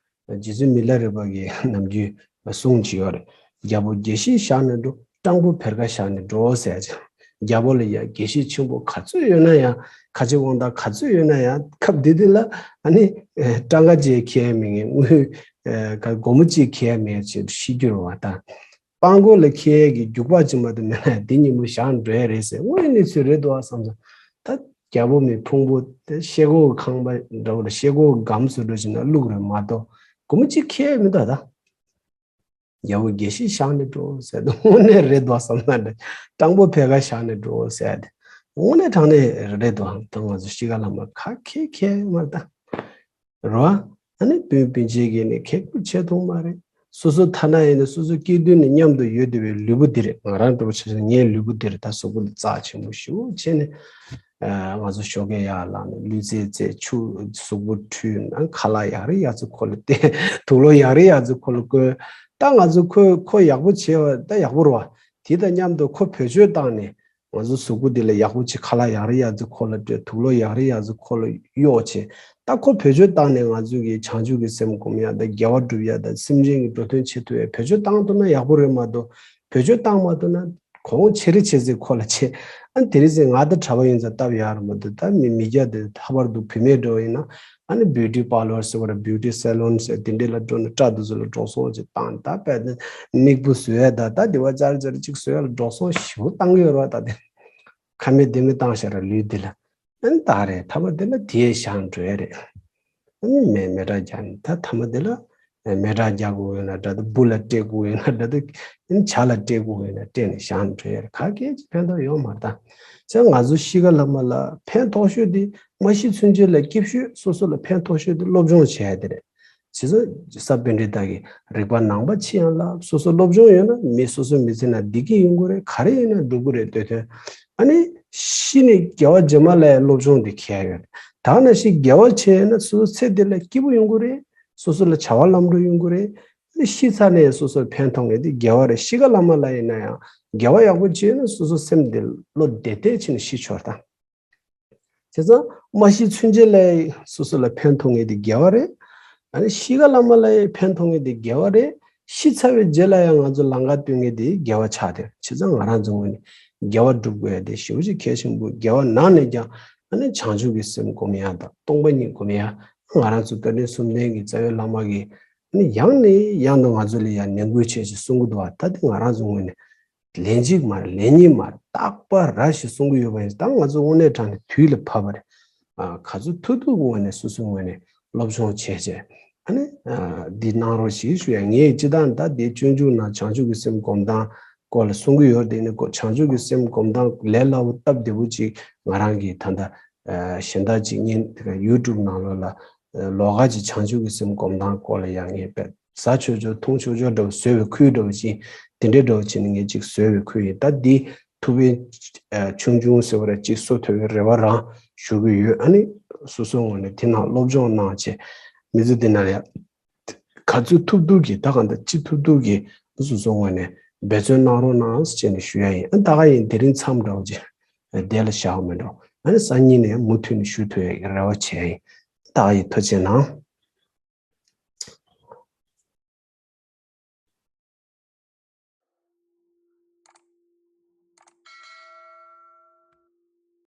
རྗེ་བཙུན་མི་ལ་རས་པ་གི་ནམ་རྒྱུན་གསུང་ཅིག་ཡོད་རེད། རྒྱལ་པོ་དགེ་བཤེས་བཞག་ནས་འགྲོ། སྤྲང་པོ་བེར་ཀ་བཞག་ནས་འགྲོ་ཟེར་ཅིག་རྒྱལ་པོ་ལ་ཡ་དགེ་བཤེས་ཆེན་པོ་ག་ཚོད་ཡོད་ན་ཡང་། ཁ་ཆེ་དབང་ཐང་ག་ཚོད་ཡོད་ན་ཡང་། སྐབས་དེ་དུས་ལ་ཨ་ནི་སྤྲང་ཀ་ཅིག་ཁེལ་མེད་མཁན། དངུལ་ག་སྒོར་མོ་གཅིག་ཁེལ་མེད་ཅེས་ཤི་རྒྱུ་རེད་བ་ད། སྤྲང་པོ་ལ་ཁེལ་གྱི་རྒྱུག་པ་ཅིག་མ་གཏོགས་མེད་ན་དེ་ཉིན་མོ་བཞག་འགྲོ་ཡ་རེད་ཟེར། དངོས་གནས་ཚུལ་རེད་འདུག་ཨ་བསམ་སོང་། ད་རྒྱལ་པོ་མི་ཕུང་པོ་དེ་ཤེལ་སྒོ་ཁང་པ་འདྲ་བོ་ལ་ཤེལ་སྒོ་སྒམ་བཟོ་འདྲ་ཅིག་ན་བླུགས་རེད་མ་གཏོགས་སྒོར་མོ་གཅིག་ཁེལ་མི་འདུག་ད། རྒྱལ་པོ་དགེ་བཤེས་བཞག་ནས་འགྲོ་ཟེར་དུས་དངོས་གནས་རེད་འདུག་བསམ་ན་འདྲ། སྤྲང་པོ་བེར་ཀ་བཞག་ནས་འགྲོ་ཟེར་ཏེ། དངོས་གནས་དྲང་གནས་རེད་འདུག་ད་ང་ཚོ་གཤིས་ཀ་ལ་མ་ག་ཁེལ་ཁེལ་མ་རེད་ད། རོ། ཨ་ནི་སྤུན་སྤུན་མཆེད་ཀྱིས་ནི་ཁེགས་པོ་བྱེད་ཐུབ་མ་རེད། སོ་སོ་ཐ་ན་ཡིན་ན་སོ་སོ་སྐྱེས་དུས་ནས་མཉམ་དུ་ཡོད་བསྡད་པའི་ལུས་པོ་འདི་རེད། ང་རང་འདྲ་བོ་བྱས་ན་ངའི་ལུས་པོ་འདི་རེད། ད་གཟུགས་པོ་འདི་རྩ་ཆེན་པོ་ཞེ་པོ་བྱས་ནས། ཨ་ང་ཚོ་ཞོགས་ཀས་ཡར་ལངས་ནས་ལུས་རྩལ་རྩེད། ཆུ་གཟུགས་པོ་འཁྲུད། ཨ་ཁ་ལག་ཡག་རེད་ཡག་ཚོ་ཁོ་ལ་སྟེར། དུག་ལོག་ཡག་རེད་ཡག་ཚོ་ཁོ་ལ་བསྐོན། ད་ང་ཚོ་ཁོ་ཁོ་ཡག་པོ་བྱས་པ་ད་ཡག་པོ་རེད་བ། དེ་དང་མཉམ་དུ་ཁོ་བེད་སྤྱོད་བཏང་ནས། ང་ཚོ་གཟུགས་པོ་འདི་ལ་ཡག་པོ་བྱེད། ཁ་ལག་ཡག་རེ་ཡག་ཚོ་ཁོ་ལ་སྤྲད། དུག་ལོག་ཡག་རེ་ཡག་ཚོ་ཁོ་ལ་གཡོག་བྱེད། ད་ཁོ་བེད་སྤྱོད་བཏང་ནས་ང་ཚོ་གི་བྱང་ཆུབ་ཀྱི་སེམས་སྒོམ་ཡ་དང་། དགེ་བ་སྒྲུབ་ཡ་དང་། སེམས་ཅན་གྱི་འགྲོ་དོན་བྱེད་ཐུབ་ཡ་བེད་སྤྱོད་བཏང་ཐུབ་ན་ཡག་པོ་རེད་མ་གཏོགས། བེད་སྤྱོད་བཏང་མ་ཐུབ་ན་གོང་ཆེ་རེ་ཆེ་ཚེ་ཁོ་ལ་ཆེ། ཨ་དེ་རིང་ཚེ་ང་ད་གྲྭ་པ་ཡིན་ཙང་སྟབས་ཡག་རེད་མ་གཏོགས། ད་མི་མི་སྐྱ་དེ་ལྷག་པར་དུ་བུད་མེད་འདྲ་བོ་ཡིན་ན། ཨ་ནི་བིའུ་ཊི་པར་ལར་ཟེར་བ་ར། བིའུ་ཊི་སེ་ལོན་ཟེར། དེ་འདྲས་ལ་འགྲོ་ནས་སྐྲ་དེ་ཚོ་ལ་འགྲོ་སོང་ཅིག་བཏང་། ད་དཔེ་དེ་མིག་སྤུ་བཟོ་ཡ་ད་ད་དེ་བ་ཅར་ཅར་ཅིག་བཟོ་ཡ་ལ་འགྲོ་སོང་ཞེ་པོ་བཏང་གི་ཡོད་རེད་བ། ད་དེ་ཁ་མེད་ལྡེ་མེད་བཏང་བཞག་ར་ལུས་འདི་ལ། ཨ་ནི་ད་རེད། ཐ་མ་དེ་ལ་དེ་བཞག་འགྲོ་ཡ་རེད། ཨ་ནི་མེ་མེ་སྲེག་རྒྱག་ནས། ད་ཐ་མ་དེ་ལ་མེ་སྲེག་རྒྱག་དགོས་ཡོད་ན་འདྲ། ད་སྦུག་ལ་སྤྲད་དགོས་ཡོད་ན་འདྲ། ད་ཨ་ནི་ཇ་ལ་སྤྲད་དགོས་ཡོད་ན་སྤྲད་ནས་བཞག་འགྲོ་ཡ་རེད། ག་གེ་ཅིག་ཕན་ཐོགས་ཡོད་མ་རེད་ད། བྱས་ཙང་ང་ཚོ་གཤིས་ཀ་ལ་མ་ལ་ཕན་ཐོགས་ཤོས་དེ། མ་ཤི་ཚུན་ཆད་ལ་སྐྱིད་ཤོས། སོ་སོ་ལ་ཕན་ཐོགས་ཤོས་དེ་སློབ་སྦྱོང་བྱེད་ཡ་དེ་རེད། བྱས་ཙང་ས་པཎྜི་ཏ་གིས་རིག་པ་ནང་པ་ཕྱི་ཡང་བསླབ། སོ་སོ་སློབ་སྦྱོང་ཡོད་ན་མི་སོ་སོའི་མི་ཚེ་ནང་བདེ་སྐྱིད་ཡོང་གི་རེད། ག་རེ་ཡིན་ན་འགྲུབ་ཀྱི་རེད། འདོད་དོན། ཨ་ནི་ཤི་ནས་དགེ་བ་རྗེས་མ་ལ་ཡང་སློབ་སྦྱོང་དེ་འཁྱེར་ཡོད་རེད། ད་ནང་བཞིན་དགེ་བ་བྱས་ཡོད་ན་སོ་སོ་ཚེ་འདི་ལ་སྐྱིད་པོ་ཡོང་གི་རེད། སོ་སོ་ལ་བྱ་བ་ལམ་འགྲོ་ཡོང་གི་རེད། ནི་ཤི་ཚར་ནས་སོ་སོར་ཕན་ཐོགས་མཁན་དེ་དགེ་བ་རེད། ཤི་ཁ་ལ་མ་ལ་ཡིན་ན་ཡང་དགེ་བ་ཡག་པོ་བྱས་ན་སོ་སོ་སེམས་དེ་བློ་བདེ་བདེ་བྱས་ནས་ཤི་ཆོག་ད། བྱས་ཙང་མ་ཤི་ཚུན་ཆད་ལ་སོ་སོ་ལ་ཕན་ཐོགས་མཁན་དེ་དགེ་བ་རེད། ཨ་ནི་ཤི་ཁ་ལ་མ་ལ་ཡི་ཕན་ཐོགས་མཁན་དེ་དགེ་བ་རེད། ཤི་ཚར་བའི་རྗེས་ལ་ཡང་ང་ཚོ་ལམ་ཁ་སྟོན་མཁན་དེ་དགེ་བ་ཆགས་དེ། བྱས་ཙང་ང་རང་ཚོ་ངོས་ནས་དགེ་བ་སྒྲུབ་དགོས་ཡ་དེ་ཞེ་པོ་ཅིག་གལ་ཆེན་པོ། དགེ་བ་ནང་ནས་ཀྱང་ཨ་ནི་བྱང་ཆུབ་ཀྱི་སེམས་སྒོམ་ཡ་དང་སྟོང་པ་ཉིད་སྒོམ་ཡ། ང་རང་ཚོ་བསྟན་འགྲོའི་གསུམ་ལྡན་གྱི་རྩ་བའི་བླ་མ་གིས་ཨ་ནི་ཡང་ནས་ཡང་དུ་ང་ཚོ་ལ་ཡང་ནན་སྐུལ་བྱས་ཅིག་གསུང་གི་འདུག་བ། ད་དེ་ང་རང་ཚོ་ངོས་ནས་ལན་གཅིག་མ་རེད། ལན་གཉིས་མ་རེད། རྟག་པར་ར་ཞིག་གསུང་གི་ཡོད་པ་ཡིན་ཙང་ང་ཚོ་དངོས་གནས་དྲང་ནས་དུས་ལ་བབ་པ་རེད། ཨ། ག་ཚོད་ཐུབ་ཐུབ་ངོས་ནས་སོ་སོའི་ངོས་ནས་སློབ་སྦྱོང་བྱས་བྱས། ཨ་ནི། ཨ། འདི་གནང་རོགས་ཞེས་ཞུ་ཡ། ངས་སྤྱི་བཏང་ད་འདི་སྤྱོད་འཇུག་ནང་བྱང་ཆུབ་ཀྱི་སེམས་སྒོམ་སྟངས་སྐོར་ལ་གསུང་གི་ཡོད་རེད། དེ་ནི་ཁོ་བྱང་ཆུབ་ཀྱི་སེམས་སྒོམ་སྟངས་ལས་སླ་བོ་སྟབས་བདེ་པོ་ཅིག་ང་རང་གིས་ད་ལྟ་ཨ། གཞན་དག་ཅིག་ཉན་དེ་ག་ཡུ་ཊུབ་ནང་ལོགས་ལ་ཨ། ལོགས་ཀ་ཅིག་བྱང་ཆུབ་ཀྱི་སེམས་སྒོམ་སྟངས་སྐོར་ལ་ཡང་ངས་དཔེ་ཟ་ཆོག་ཆོག་འཐུང་ཆོག་ཆོག་འདྲ་བོ་བཟོས་པའི་ཁུལ་འདྲ་བོ་ཅིག་དེ་འདྲའི་འདྲ་བོ་བྱས་ནས་ངས་ཅིག་བཟོས་པའི་ཁུལ་ཡིན། ད་འདི་ཐུབ་པའི་ཨ། ཆུང་ཆུང་ཟེར་བ་ར་ཅིག་གསོ་ཐུབ་པའི་རེ་བ་རང་ཞུ་གི་ཡོད། ཨ་ནི་སོ་སོའི་ངོས་ནས་དེ་ནང་སློབ་སྦྱོང་གནང་བྱས་མི་ཚེ་འདི་ནང་ལ་ཡ་ག་ཚོད་ཐུབ་ཐུབ་ཀྱིས་ད་གང་ལྟར་ཅི་ཐུབ་ཐུབ་ཀྱིས་སོ་སོའི་ངོས་ནས་འབད་བརྩོན་གནང་རོགས་གནང་ཟེར་ནས་ཞུ་ཡ་ཡིན། ཨ། ད་ག་ཡིན། དེ་རིང་མཚམས་འདྲ་བོ་ཅིག་དེ་ལ་བཞག་མི་འགྲོ། ཨ་ནི་སང་ཉིན་ནས་མུ་མཐུད་ནས་ཞུ་ཐུབ་ཡ་གི་རེ་བ་བྱས་ཡིན། ད་ག་ཡིན། ཐུགས་རྗེ་གནང་།